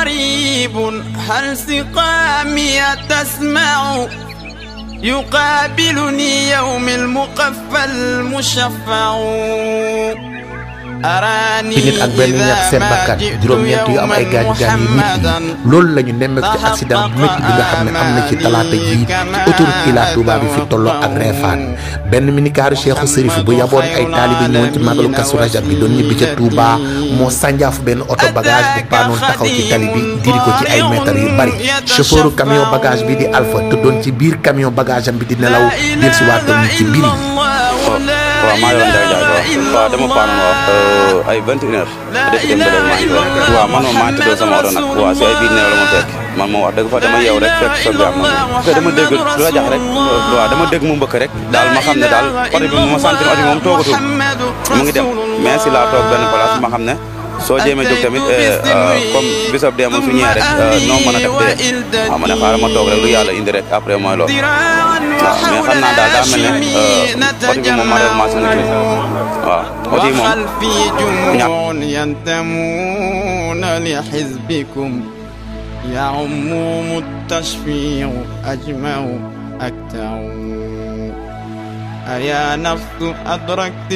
غريب هل سقامي تسمع يقابلني يوم المقفى المشفع ci nit ak benn ñax seen bakkan juróom-ñeent yu am ay gaañu gaañ yu nit yi loolu la ñu nemmeeku ci accident bu métti bi nga xam ne am na ci talaata ji ci autoroute Ila Touba bi fi tolloo ak Réfane benn minikaaru Cheikhu Sërif bu yaboon ay taalibe ñëwoon ci magalu Kazu Rajab bi doon ñibbi ca Touba moo sànjaafu benn auto bagage bu paanoon taxaw ci tali bi diri ko ci ay mètres yu bari chauffeuru camion bagage bi di Alpha te doon ci biir camion bagage am bi di nelaw del si waatam ci mbir yi. waaw maa ngi doon jaay waaw dama paanoon ay 21h def dem ba maa ngi doon waaw man moom maa ngi tëddoo sama oto nag waaw si ay biir nelaw la ma fekk man moom wax dëgg fa dama yeew rek fekk soog am na dama dégg lu la jax rek waaw dama dégg mu mbëkk rek daal ma xam ne daal oto bi ma sentir oto bi moom toogatul mu ngi dem mais si laa toog benn place ma xam ne soo jéemee jóg tamit comme bisab dee moom su ñëwee rek noo mën a def dee waaw ma ne xaaral ma toog rek lu yàlla indi rek après mooy loolu waaw mais xam naa daal daa mel ne oto bi moom malheureusement si mucc waaw oto yi moom ينتمون لحزبكم يعمهم التشفيع أجمع أكتع أيا نفس أدركت